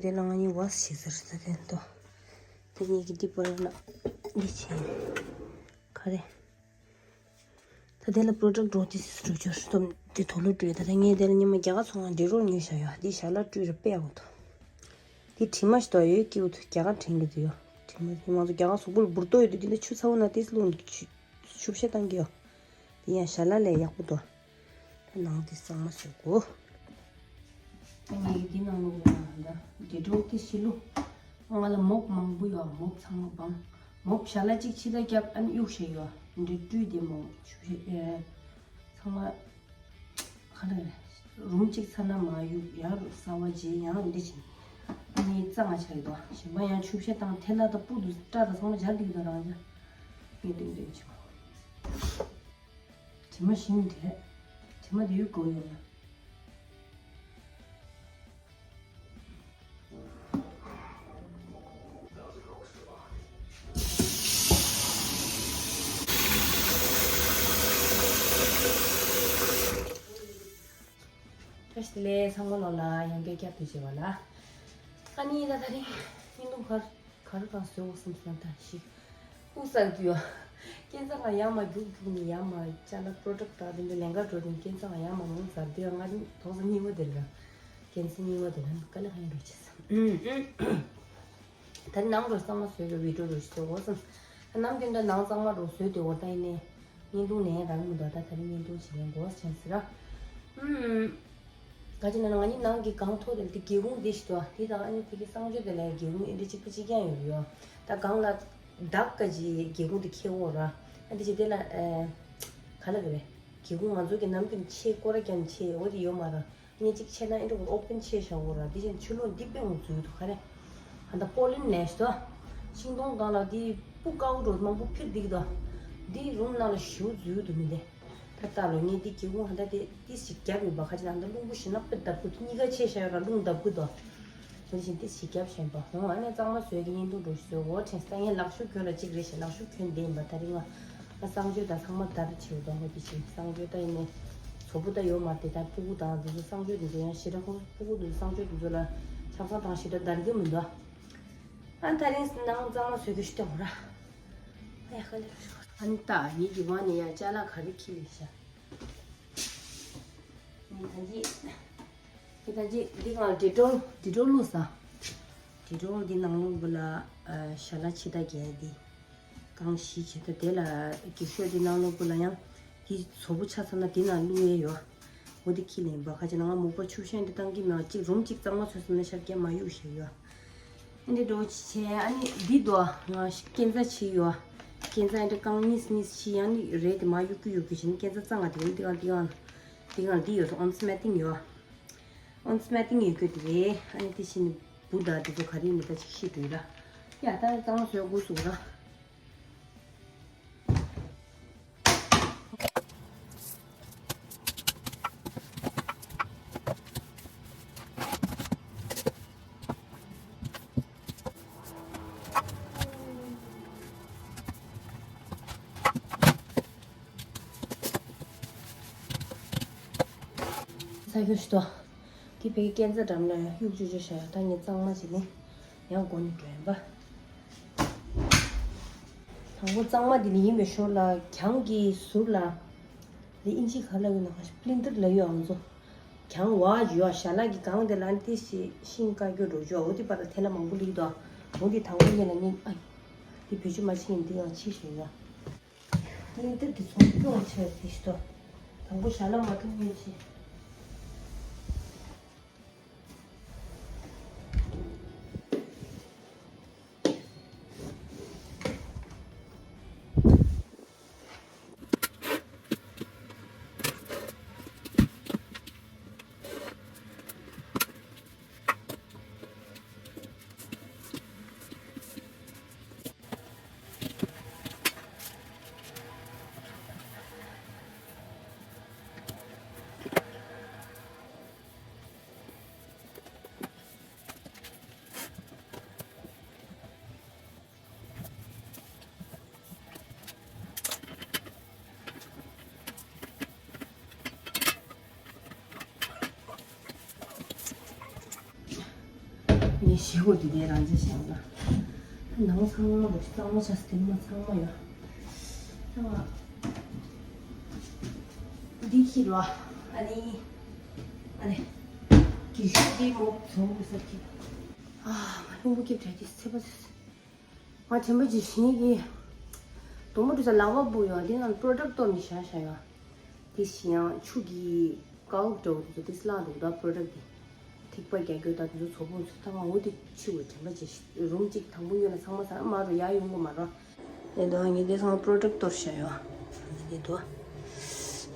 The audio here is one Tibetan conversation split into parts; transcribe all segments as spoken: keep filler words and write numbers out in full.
དེ་ལ་ང་གཉིས་བ་ཤི་ཟེར་ས་དེ་འདུག་དེ་གཉིས་ཀྱི་འདི་པར་ན་འདི་བྱས། ག་རེ། ད་དེ་ལ་པྲོ་ཌག་འགྲོ་ཅི་སི་སྤྲོ་ཆོར་སྟོམ་དེ་དོ་ལོ་སྤྲོད། ད་ལྟ་ངས་དེ་ལ་ཉི་མ་རྒྱ་གར་ཚོང་ང་འདྲེ་རོགས་ཉོས་བཞག་ཡོད། འདི་ཞར་ལ་སྤྲོད་ར་དཔེ་ཡག་པོ་འདུག་དེ་དྲི་མ་ཞིག་འདུག་ཡོད་སྐྱིད་པོ་འདུག་རྒྱ་གར་དྲན་གི་འདུག་ཡོད། དྲི་མ་དེ་ང་ཚོ་རྒྱ་གར་གཟུགས་པོ་ལ་འབུར་ཏོ་ཡོད་དུས་འདི་འདྲ་ཆུ་ཚ་བོ་ན་དེ་སློང་ཆུ་ཆུ་བཤལ་བཏང་གི་ཡོད། དེ་ཡང་ཞར་ལ་ལས་ཡག་པོ་འདུག་ད་ནང་དེ་གཙང་མ་བཟོ་དགོས། ད་ངས་འདི་ནང་ལོགས་ལ་ད་འདྲེ་ཌོལ་དེ་ཞི་ལུ། ང་ལ་མོབ་མང་པོ་ཡོད། མོབ་ཚང་མ་སྦང་། མོབ་ཞར་ལ་གཅིག་ཕྱི་ལ་བརྒྱབ་ཨ་ནི་གཡུག་བཞག་ཡོད། འདི་འདྲའི་སྤྲུལ་དེ་མོ་ཆུ་བཤལ་ཨེ། ཚང་མ་ག་རེ་རེད། རུམ་གཅིག་ཚར་ན་མ་གཡུག་ཡང་གསར་པ་བརྗེ་ཡང་འདི་བྱེད། ཨ་ནི་གཙང་མ་ཆགས་ཡོད་དོ། གཞན་པ་ཡང་ཆུ་བཤལ་བཏང་ཐལ་ལ་དང་སྤུ་དུ་སྐྲ་དང་ཚང་མ་སྦྱར་འདུག་ད་རང་ཅག་ངས་སྟོན་སྟོན་བྱེད། དྲི་མ་ཞིམ་འདྲ། དྲི་མ་དེ་ཡོད་དགོས་ཡོད་ན། བཀྲ་ཤིས་བདེ་ལེགས། ཚང་མ་ལོ་ལ་ཡང་བསྐྱར་བསྐྱར་དུ་བྱེད་པ་ལ། ཨ་ནི་ད་ད་རིང་བརྙན་ཐུང་གར་ག་རེ་གང་བཟོས་འོ་བསམ་སོང་ད་ཞིག་ཨུ་ས་དུ་ཡོ། ཁྱེད་ཚང་ང་ཡར་མར་རྒྱུག་རྒྱུག་ནི་ཡར་མར་ཅ་ལག་པྲོ་ཌག་དང་དེ་འདྲ་ལེན་ག་འགྲོ་དུས་ཁྱེད་ཚང་ང་ཡར་མར་ངོ་ཚ་དུས་ང་དོག་ས་གཉིས་པ་དེ་ལ། ཁྱེད་ཚང་གཉིས་པ་དེ་ལ་དཀའ་ལས་ཁག་འགྲོ་ཆེ་ས། ད་ནང་རུ་གཙང་མ་བཟོས་པའི་བི་ཌིའོ་རུ་ཞིག་བཟོ་དགོས་བསམ། ནམ་རྒྱུན་ད་ནང་གཙང་མ་རུ་བཟོས་དེ་འོ་ད་ཡིན་ནའི། བརྙན་ཐུང་ནས་རང་མི་འདུག་ད་ད་རིང་བརྙན་ཐུང་བྱེད་མཁན་གོ་ཆེན་ཟེར་ར། ཨུམ། ག་ཅི་ན་ང་གཉིས་ནང་གི་སྒང་ཐོག་དེ་ལ་དེ་སྒེའུ་ཁུང་དེ་ཞིག་འདུག་དེ་དང་ཨ་ནི་དེ་གི་གསང་སྤྱོད་དེ་ལ་སྒེའུ་ཁུང་ཨེ་འདྲ་གཅིག་པ་གཅིག་རྐྱང་ཡོད་ཡོད། ད་སྒང་ལ་བདག་ག་ཅི་སྒེའུ་ཁུང་དེ་ཁེལ་འོ་ར། ཨ་འདི་ཅི་དེ་ལ་ཨེ། ག་ལ་གི་རེད། སྒེའུ་ཁུང་ང་ཚོ་གི་ནམ་རྒྱུན་ཆེ་སྐོར་ར་རྐྱང་ཆེ་འོ་དེ་ཡོད་མ་ར། ངས་གཅིག་ཆེ་ན་ཨེ་འགྲོ་གི་ཨོ་པན་ཆེ་བཞག་འོ་ར། དེ་བཞིན་ཆུ་ལོག་འདི་དཔེ་འོང་འཛུལ་འདུག་ག་རེ། ཨ་ད་པོ་ལིན་ལས་ཤོ། ཤིང་སྡོང་སྒང་ལ་དེ་སྤུ་དཀར་པོ་འགྲོ་མང་པོ་འཕིར་འདུག་གི་འདུག་འདི་རུམ་ནང་ལ་ཞུ་འཛུལ་འདུག་མི་འདི། ད་ལྟ་ལོ་ངས་འདི་སྒེའུ་ཁུང་ཧ་ད་དེ་ཏིས་ཞིག་རྒྱབ་ཡིན་པ་ཁ་ཅིག་ལ་ཧ་ད་རླུང་བུ་ཞིག་ནག་པོ་བརྡབ་གི་འདུག་གཉིས་ཀ་ཆེ་ཤ་ཡོད་ར་རླུང་བརྡབ་གི་འདུག་དེ་བཞིན་ཏིས་ཞིག་རྒྱབ་བཞིན་པ་ཧོང་ཨ་ནེ་གཙང་མ་བཟོས་ཀྱི་བརྙན་ཐུང་འགྲོ་ཞིག་བཟོས་འོ་དྲན་ས་ངས་ལག་ཤུབས་གྱོན་ལ་གཅིག་རེད་ཞེས་ལག་ཤུབས་གྱོན་བསྡད་ཡིན་པ་ད་རིང་ང་ཨ་གསང་སྤྱོད་དང་ཚང་མ་དར་ཆེ་བ་དང་ཧོ་དེ་བཞིན་གསང་སྤྱོད་ད་ཡིན་ནས་བཟོ་པོ་ད་ཡོད་མ་རེད་ད་སྤུ་གུ་དང་དེ་ཚོ་གསང་སྤྱོད་དེ་ཚོ་ཡང་ཞེ་དྲག་ཁོ་སྤུ་གུ་དེ་ཚོ་གསང་སྤྱོད་དེ་ཚོ་ལ་ཆབ་གསང་དང་ཞེ་དྲག་དར་གྱི་མི་འདུག་ཨ་ད་རིང་ནང་གཙང་མ་བཟོས་ཀྱི་ཞུ་སྟེ་འོ་ར། ཨ་ཡ་ཁ་ལེ་ར་ཤོག་ཨ་ནི་ད་ངེད་ཀྱི་བ་ནས་ཡང་ཅ་ལག་ག་རེ་ཁྱེར་ཡིན་ཤག་ནི་ད་ཅི་ནི་ད་ཅི་འདི་གང་ཌི་ཊོལ་ཌི་ཊོལ་བླུགས་ས། ཌི་ཊོལ་འདི་ནང་ལོགས་གུ་ལ་ཨ་ཞལ་ལག་ཕྱི་ད་རྒྱལ་འདི་གང་ཞིག་བྱེད་ད་དེ་ལ་འགྱིག་ཤོག་འདི་ནང་ལོགས་གུ་ལ་ཡང་འདི་བཟོ་པོ་ཆ་ཚང་ན་འདི་ནང་བླུགས་ཡས་ཡོད། འོ་འདི་ཁྱི་ལེན་པ་ཁ་ཅིག་ན་ང་མུག་པ་ཆུ་ཤན་འདི་བཏང་གི་མེད་གཅིག་རུམ་གཅིག་གཙང་མ་ཚོས་སོང་ན་ཤར་རྒྱ་མ་གཡུག་ཞེས་ཡོད། ཨ་ནི་འགྲོ་ཆེ་ཨ་ནི་འདི་དོ་ང་སྐྱེན་རྩ་ཆེ་ཡོད། སྐྱེན་རྩ་ཨ་འདྲ་རྐང་གཉིས་གཉིས་ཆེ་ཡང་ནི་རེད་དེ་མ་གཡུག་གི་གཡུག་གི་བྱས་ནི་སྐྱེན་རྩ་གཙང་ང་དེ་འདི་གང་འདི་གང་འདི་གང་འདི་ཡོད་སོང་ཨོན་སི་མེ་ཏིང་ཡོད། ཨོན་སི་མེ་ཏིང་ཡོད་གི་དེ་རེད་ཨ་ནི་དེ་བཞིན་བུ་དང་དེ་ཚོ་ག་རེ་ཡིན་མི་ད་ཅིག་ཤི་འགྲོ་ཡོད་ར། ཡ་ད་གཙང་མ་བཟོས་དགོས་སུ་ར། ས་ཁྱོད་ཤི་ཏོ། དེ་བས་སྐྱེན་རྩ་འགྲམ་ལ་གཡུག་ཅོ་ཅོ་བྱ་ཡ་ད་ངས་གཙང་མ་བྱེད་ནི་ཡང་སྒོ་ནས་འགྲོ་ཡིན་པ། དང་པོ་གཙང་མ་དེ་ལ་ཡིན་པའི་ཞོར་ལ་གྱང་གི་ཟུར་ལ། དེ་ཨིན་ཇི་ག་ལ་ཡོད་ན་ཁ་ཤས་པི་ལིན་ཏར་ལ་ཡོད་ཨང་ཚོ། གྱང་བ་ཡོད་ཞལ་ལག་གི་སྒང་དེ་ལ་ཏི་ཞིག་ཤིང་བཀག་རྒྱུ་འགྲོ་རྒྱུ་འོ་དེ་པར་དེ་ལ་མང་པོ་ལིག་དོ། འོ་དེ་དང་པོ་ཉིད་ལ་ནི་ཨ། དེ་བེད་སྤྱོད་མ་བྱེད་ཡིན་དེ་ཡང་ཕྱི་ཞོད་ཡ། དེ་ནི་ཏི་དེ་ཚོང་སྐྱོང་བྱས་དེ་ཞིག་དོ། དང་པོ་ཞལ་ལག་མ་ཐུབ་ཉིན་ཕྱི། ཞེ་པོ་འདི་དེ་རང་བྱས་བཞག་ལ། ནང་ཚང་མ་རུ་གཙང་མ་ཆགས་སྟེ་མ་ཚང་མ་ཡོད། ཨ། འདི་ཁྱེར་བ། ཨ་ནི། ཨ་ནི། ཀི་ཤུ་འདི་མོ་ཚོང་གི་ས་ཁྱེར། ཨ། ལྷུན་པོ་སྐྱིབས་དྲ་གི་ཚེ་པ་ཚེ། ང་དྲན་པ་ཅིག་ཞིག་གིས། དུང་མོ་དུ་ས་ལག་པ་སྦུག་ཡོད་དེ་ནང་པོ་རོ་ཌག་ཊི་གཏོར་ནས་བཞག་བཞག་ཡོད། དེ་བཞིན་ཡང་ཆུ་གི་ཀའུ་འདྲ་བོ་དེ་ཚོ་དེ་བསླངས་འདུག་ད་པོ་རོ་ཌག་ཊི་དེ། ཐིགས་པ་རྒྱག་རྒྱུ་དང་དེ་ཚོ་བཙོག་པོ་ཚོ་ད་ང་འོ་དེ་ཕྱི་བོ་དྲན་པ་ཅིག་རུམ་གཅིག་དང་པོ་ཉོས་ན་ཚང་མ་ཚང་མ་རུ་ཡར་ཡོང་གི་མ་རོ། དེ་དོ་ངས་དེ་ཚང་པོ་རོ་ཌག་ཊི་གཏོར་བཞག་ཡོད། དེ་དོ།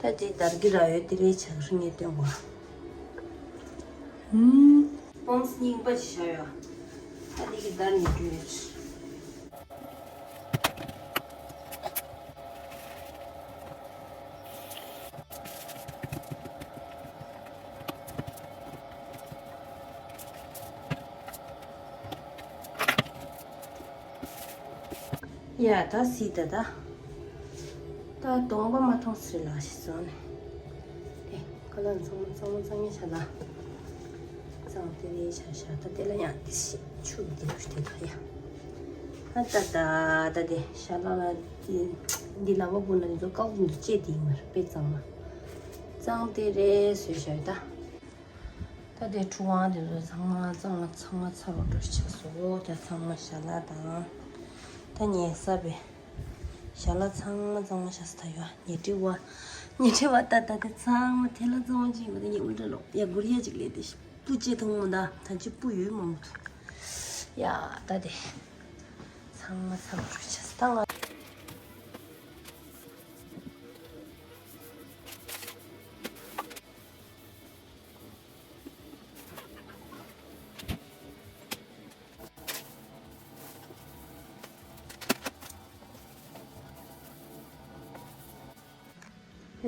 ད་དེ་དར་གི་ར་ཡོད་དེ་རེད་ཆགས་རིང་ངས་སྟོན་གོ། ཧུམ། སྤོན་སྙིང་པ་ཅིག་བཞག་ཡོད། ད་དེ་གི་བརྡར་ནས་བྲོས། ཡ་ད་སི་ད་ད། ད་གདོང་པ་མ་མཐོང་ཟེར་ལ་ཞིག་བཟོ་ནས། དེ་ཁ་ལག་ཚང་མ་གཙང་མ་གཙང་ངེ་བྱ་ལ། གཙང་དེ་ནས་བྱ་བྱ་ད་དེ་ལ་ཡང་དེ་ཞིག་ཆུ་དེ་བུ་དེ་ལ་ཡ། ཨ་ད་ད་ད་དེ་ཞྭ་ལག་ལ་དེ་འདི་ལག་པ་བུ་ན་དེ་ཚོ་ཀའུ་འདི་བཅད་དེ་ཡིན་མར་དཔེ་གཙང་མ། གཙང་དེ་རེད་བཟོས་བྱ་ད། ད་དེ་ཁྲུ་དབང་དེ་ཚོ་ཚང་མ་གཙང་མ་ཚང་མ་ཚར་བ་འགྲོ་ཆགས་སོ། ད་ཚང་མ་ཞྭ་ལག་དང་། ད་ཉལ་ས་བས། ཞྭ་ལག་ཚང་མ་གཙང་མ་ཤ་སྟག་ཡོད། ཉལ་ཁྲི་བ། ཉལ་ཁྲི་བ་ད་ད་དེ་ཚང་མ་དེ་ལ་གཙང་མ་ཅིག་ཡོད་དེ་ཉལ་འུ་འདྲ་ལོ་ཡ་གུར་ཡ་ཅིག་ལས་དེ་སྤུ་ཅེ་ཐོང་མོ་ད་ད་ཅི་སྤུ་ཡོད་མང་མོ་ཐོང་། ཡ་ད་དེ་ཚང་མ་ཚང་མ་རུ་ཆ་སྟག་ང་།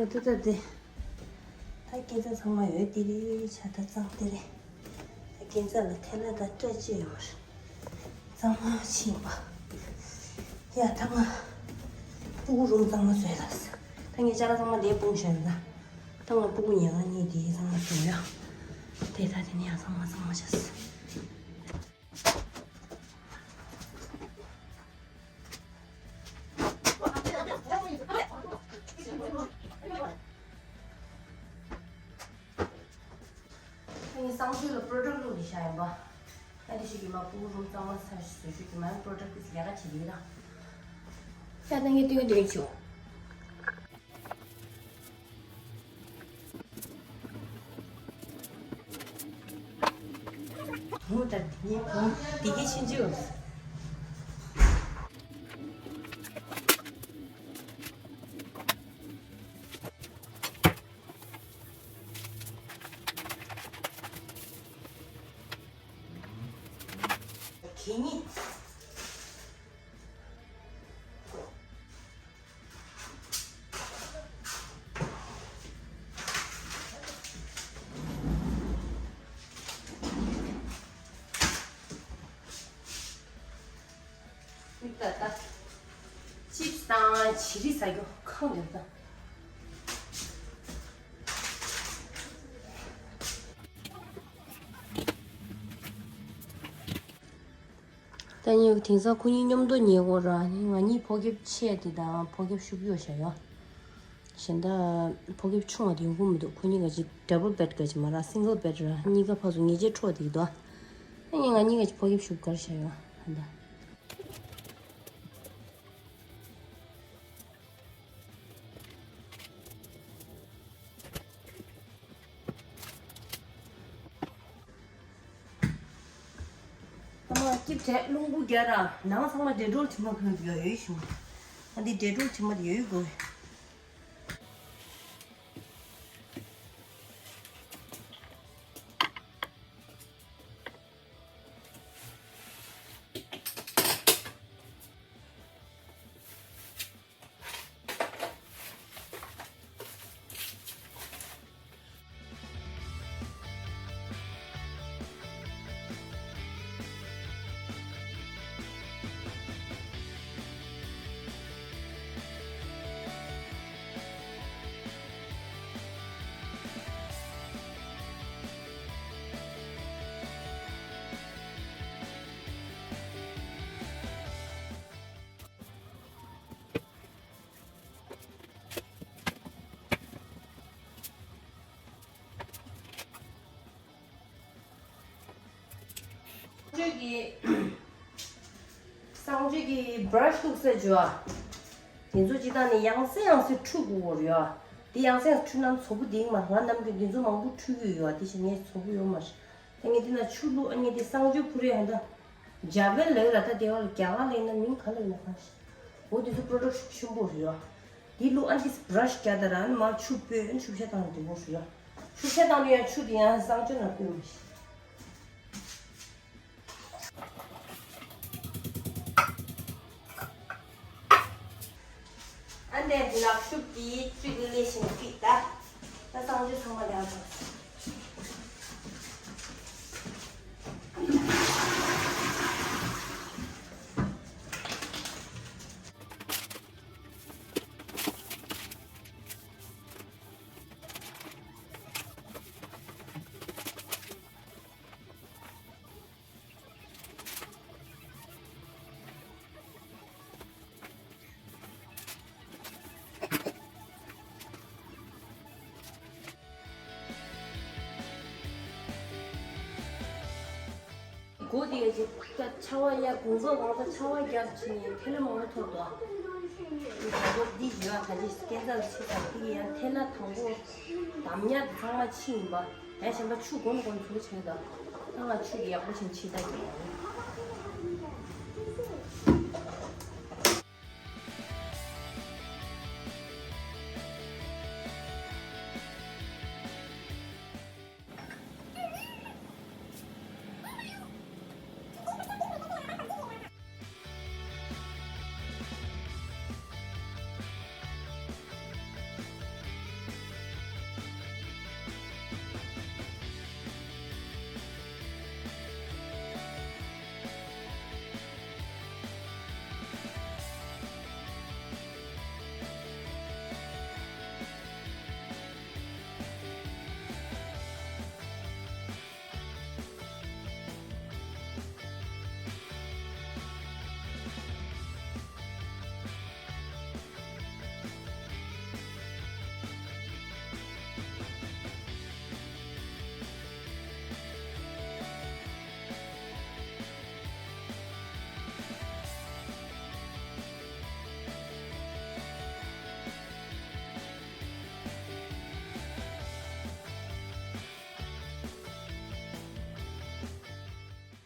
ཡ་ད་ད་དེ། ད་སྐས་འཛེག་ཚང་མ་ཡོད་དེ་རེད་ཆ་ད་གཙང་དེ་རེད། ད་སྐས་འཛེག་ལ་ཐལ་ལ་ད་སྐྲ་ཅི་ཡོད་མ་རེད། གཙང་མ་ཕྱིན་པ། ཡ་ད་ང་སྤུ་གུ་རུམ་གཙང་མ་བཟོས་ལ་ཟེར། ད་ངས་ཅ་ལག་ཚང་མ་དེ་སྤུངས་བཞག་ཡོད་ད། ད་ང་སྤུ་གུ་ཉལ་ཁང་གཉིས་དེ་ཚང་མ་བཟོས་ཡོད། དེ་ད་དེ་ནས་ཡང་ཚང་མ་གཙང་མ་བྱས། ངའི་གསང་སྤྱོད་ལ་པོ་རོ་ཌག་ཊི་བླུགས་ནས་བཞག་ཡིན་པ། ཨ་དེ་ཞིག་གི་མ་སྤུ་གུ་རུམ་གཙང་མ་ཚར་ཞིག་བཟོ་ཞིག་གི་མ་པོ་རོ་ཌག་ཊི་དེ་ལས་ཀ་བྱེད་ཀྱི་ར། ཡ་ད་ངས་སྟོན་སྟོན་བྱུང་། ཧུ་ད་དེ་ངའི་བུ་དེ་གི་ཕྱིན་ཅི་འོ། གད་སྙིགས། ད་ལྟ་ཅིབ་སི་དང་བྱི་རིལ་ཟ་རྒྱུ་ཁེངས་འདུག་ད། ད་ཉིན་དེང་སང་ཁོ་གཉིས་མཉམ་དུ་ཉལ་གོ་ར། ང་གཉིས་ཕོ་ཁེབས་ཆེ་དེ་དང་ཕོ་ཁེབས་ཤུགས་ཡོད་བྱ་ཡོད། གཞན་དག་ཕོ་ཁེབས་ཆུང་བ་དེ་ཡོང་གི་མི་འདུག་ཁོ་གཉིས་ཀ་ཅིག་ཌ་བལ་བེཌ་ག་ཅིག་མ་ར་སིང་གལ་བེཌ་ར། གཉིས་ཀ་ཕར་ཚུར་ཉལ་ཆས་འཕྲོག་བསྡད་ཀྱི་འདུག་ཨ་ནི་ང་གཉིས་ཀ་ཅིག་ཕོ་ཁེབས་ཤུགས་གར་བྱ་ཡོད་ད། ཨ་མ་སྐྱིད་བྲལ་རླུང་བུ་རྒྱག་ར། ནང་ཚང་མ་ཌེ་ཌོལ་དྲི་མ་གང་ཡོད་ཡོད་ཞུ། ཨ་འདི་ཌེ་ཌོལ་དྲི་མ་དེ་ཡོད་དགོས། གསང་སྤྱོད་ཀྱི་གསང་སྤྱོད་ཀྱི་བྷ་ར་ཤི་བླུགས་ས་ཅོ། དེ་ཚོ་ཅི་ད་ནི་ཡང་སེ་ཡང་སེ་འཁྲུ་དགོས་རེད་ཡ། དེ་ཡང་སེ་ཡང་སེ་འཁྲུ་ན་ཚོ་བུ་དེང་མ་ང་ནམ་རྒྱུན་དེ་ཚོ་མང་པོ་འཁྲུ་གི་ཡོད་ཡ། དེ་བཞིན་ངས་ཚོ་བུ་ཡོད་མ་རེད། ད་ངས་དེ་ན་ཆུ་བླུགས། ཨ་ངས་དེ་གསང་སྤྱོད་ཕུ་རེ་ཧ་ད་ཇ་བེལ་ལེགས་ལ། ད་དེ་བ་ལ་རྒྱ་གར་ལེགས་ན་མིང་ག་ལེགས་ན་གང་ཤེས། འོ་དེ་ཚོ་པྲོ་ཌག་ཆེན་པོ་རེད་ཡ། དེ་བླུགས། ཨ་དེ་བྷ་ར་ཤི་རྒྱག་ད་ར། ཨ་ནི་མ་ཆུ་སྤོས། ཨ་ནི་ཆུ་བཤལ་བཏང་ནས་དེ་འོ་རེད་ཡ། ཆུ་བཤལ་བཏང་ནས་ཡང་ཆུ་དེ་ཡང་གསང་སྤྱོད་ནང་སྤོས་མ་ཤེས། ཨ་འདས་ལག་ཤུབས་ཀྱིས་བཙུགས་ལེ་ཤིང་བཙུགས་ད། ད་གསང་སྤྱོད་ཚང་མ་ལེགས་སོང་། སྒོ་དེ་ཡ་ཅིག་ད་ཆར་པ་ཡ་དགུན་ཁ་གང་ས་ཆར་པ་རྒྱབ་ཕྱིན་ནས་ཐལ་མང་པོ་ཐོབ་འདུག་འདི་ཡོད་ད་ཅི་སྐས་འཛེག་ཆེ་ས་དེ་ཡ་ཐལ་ལ་དང་པོ་འདམ་ཉག་ཚང་མ་ཕྱིན་ཡིན་པ། ཡ་གཞན་པ་ཆུ་དགོན་དགོན་ཚུར་ཆེ་ད། ད་ང་ཆུ་ཡག་པོ་ཕྱིན་ཕྱིན་ད་ཡོད།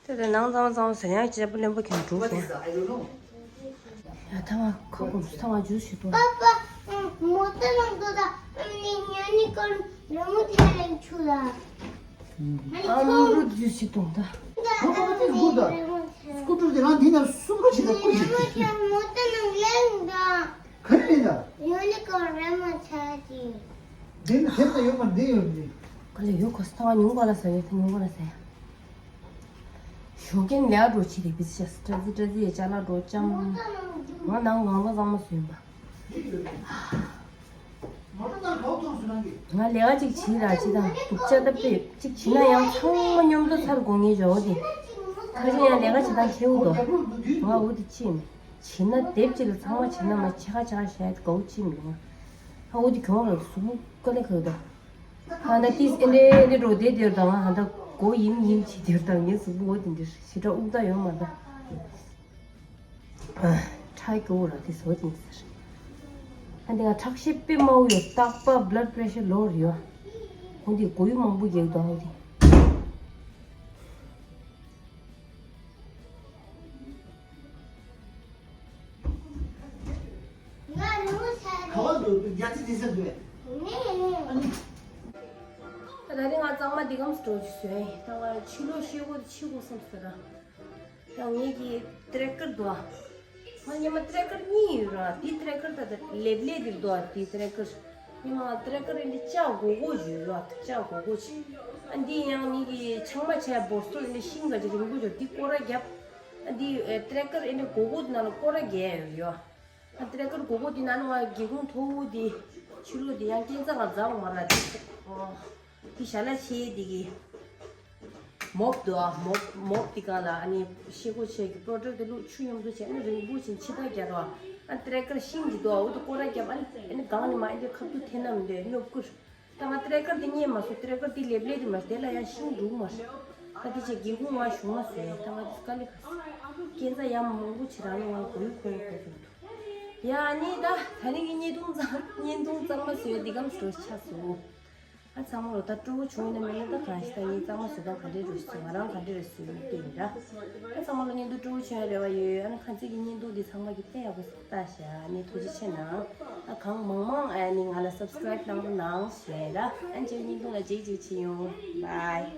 དེ་དེ་ནང་ཚང་མ་ཚང་མ་ཟེར་ཡང་སྐྱེས་པ་བློན་པོ་ཁྱེད་འགྲོ་ཟེར། ཡ་ཐ་མ་ཁ་སྐོམ་སུ་ཐ་མ་ཇུས་ཞིག་འཐུང་། 爸爸，嗯，我在那个的，嗯，你你你跟人物天然出来。 ཨ་ནི་ཁོང་ཁྲོ་རྒྱུ་ཞིག་གཏོང་ད། ཁོ་ཁོ་ཚོའི་སྒུག་ད། སྐུ་དྲུང་དེ་རང་འདི་ན་སུམ་རོ་ཞིག་ད་སྐུ་ཞིག་ག་རེ་ཡིན་ད། ཡོ་ལི་ཀོ་རེ་མ་ཆ་ཅི། འདི་ན་དེབ་ན་ཡོད་མ་འདི་ཡོད་འདི། ག་ལེ་ཡོད་ཁོ་ས་ཐང་ཉུང་ག་ལ་ས་ཡོད་ཐ་ཉུང་ག་ལ་ས་ཡ། ཞོགས་ཀན་ལས་འགྲོ་ཆེ་རེད་པི་ཤ་སི་ཏྲ་ཛི་ཏྲ་ཛི་ཡ་ཅ་ལག་འགྲོ་ཅམ། ང་ནང་ངང་པ་གཙང་མ་སུ་ཡིན་པ། ང་ལས་ཀ་ཅིག་བྱེད་ར་བྱེད་དང་སྡུག་ཅག་ལྟ་བུ་ཅིག་བྱེད་ན་ཡང་ཚང་མ་མཉམ་དུ་ཚར་དགོས་ངེས་འཇོག་དེ། ཁ་ཤས་ཡང་ལས་ཀ་བྱེད་སྟངས་ཁྱེའུ་དོ། ང་འུ་དེ་ཅི་ཡིན། བྱེད་ན་དེབ་ཅིག་ལ་ཚང་མ་བྱེད་ན་མ་ཆེ་ཁ་ཆེ་ཁ་བཤད་དགའ་བོ་ཅི་མི་འདུག་ང་འུ་དེ་གྱོང་ར་གཟུགས་པོ་དཀའ་ལས་ཁག་དོ། ཧ་ད་ཏིས་ཨེ་འདྲེ་ཨེ་འདྲེ་འགྲོ་བསྡད་དེར་དང་ང་ཧ་ད་མགོ་ཡིམ་ཡིམ་བྱེད་དེར་དང་ངའི་གཟུགས་པོ་འོ་དེ་འདྲེ་ཞེ་དྲག་དབུགས་ད་ཡོང་མ་ད། ཁྲག་སྐྱོ་བོ་ར་དེ་བཟོ་ཅིང་ཟེར། ཨ་འདི་ང་ཁྲག་ཤེད་དཔེ་དམའ་བོ་ཡོད། རྟག་པ་blood pressure low རེད་ཡོད། ཧོ་འདི་མགོ་ཡུ་མང་པོ་རྒྱག་དང་ཧོ་འདི། ང་རི་མོ་ཆགས་ག་བ་འདུག་རྒྱ་ཚི་དེ་ཟེར་འདུག་ཨ་ནི། ད་ད་རིང་ང་གཙང་མ་འདི་གམ་སྤྲོ་ཞིག་བཟོས་ཡིན། ད་ང་ཕྱི་ལོགས་ཤེལ་སྒོ་དེ་ཕྱི་དགོས་བསམ་ཟེར་ར། ཡང་ངེད་ཀྱི་ཏྲེ་ཀར་འདུག་ཨ། ང་ཉི་མ་ཏྲེ་ཀར་གཉིས་ཡོད་ར། དེ་ཏྲེ་ཀར་ད་ལྟ་ལེབ་ལེབ་དེ་འདུག་ཨ། དེ་ཏྲེ་ཀར་ཉི་མ་ཏྲེ་ཀར་འདི་ལྕགས་སྒོར་སྒོར་ཡོད་ར། ལྕགས་སྒོར་སྒོར་ཅིག་ཨ་འདི་ཡང་ངེད་ཀྱི་ཆང་མ་བྱས་བོར་སོ་འདི་ཤིང་ག་ཅིག་རིང་པོ་ཡོད། འདི་སྐོར་ར་བརྒྱབ། ཨ་འདི་ཏྲེ་ཀར་འདི་སྒོར་སྒོར་ནང་ལ་སྐོར་ར་བརྒྱབ་ཡོད་ཡོད། ཨ་ཏྲེ་ཀར་སྒོར་སྒོར་དེ་ནང་ལ་ང་སྒེའུ་ཁུང་མཐོ་བོ་དེ་ཕྱི་ལོགས་དེ་ཡང་སྐས་འཛེག་ང་འཛེག་མ་ར་དེ་ཨོ། དེ་ཞྭ་ལ་ཕྱེ་དེ་གི་མོབ་དུ་ཨ། མོབ་མོབ་དེ་གང་ལ་ཨ་ནི་ཤེལ་སྒོ་ཆས་ཀྱི་པོ་ཊར་དེ་བླུགས་ཆུ་མཉམ་དུ་བྱས་ཨ་ནི་རིང་པོ་ཕྱིན་ཕྱི་ཐག་རྒྱག་རོགས། ཨ་ཏྲེ་ཀར་ཤིང་གི་དུ་ཨ་འོ་དེ་སྐོར་ར་བརྒྱབ་ཨ་ནི་ཨ་ནི་སྒང་ནས་མ་ཨ་ནི་ཁབ་ཏུ་འཐེན་ན་མི་འདོད་སྙོབ་ཀུར། ད་ང་ཏྲེ་ཀར་དེ་རྙེད་མ་སོང་། ཏྲེ་ཀར་དེ་ལེབ་ལེབ་དེ་མ་རེད། དེ་ལ་ཡང་ཤིང་འདུག་མ་རེད། ད་དེ་ཆེ་སྒེའུ་ཁུང་ང་ཞུགས་མ་བཟོས། ད་ང་དཀའ་ལས་ཁག་སྐྱེ་འཚར་ཡ་མང་པོ་བྱེད་རང་ལ་ང་གོ་ཡུ་གོ་ཡུ་གོ་ཡུ་འདུག་ཡ་ཨ་ནི་ད་ད་རིང་གི་བརྙན་ཐུང་གཙང་བརྙན་ཐུང་གཙང་མ་བཟོས་འདི་གམ་སྲོ་ཆགས་སོ། ཨ་ཚང་མ་ལོ་ད་སྤྲོ་བོ་བྱུང་ཡོད་ན་མེད་ན་ད་གང་ཞིག་ད་ངས་གཙང་མ་བཟོས་སྟངས་ག་འདྲའི་རོ་ཞིག་ང་རང་ག་འདྲའི་རེ་བཟོས་ཡོད་ལྟོས་ཡིན་ར། ཨ་ཚང་མ་ལོ་བརྙན་ཐུང་སྤྲོ་བོ་བྱུང་ཡ་རེ་བ་ཡོད། ཨ་ནི་ཁ་ཚིག་གི་བརྙན་ཐུང་འདི་ཚང་མ་གི་དཔེ་ཡག་པོ་ལྟ་ཤག་ཨ་ནི་ཐུགས་རྗེ་ཆེ་གནང་། ཨ་གང་མང་མང་ཨ་ནི་ང་ལ་སབ་སི་ཀ་རེབ་གནང་རོགས་གནང་ཞེས་ར། ཨ་ནི་བརྙན་ཐུང་ལ་མཇལ་མཇལ་ཆེ་ཡོང་། བཱའི།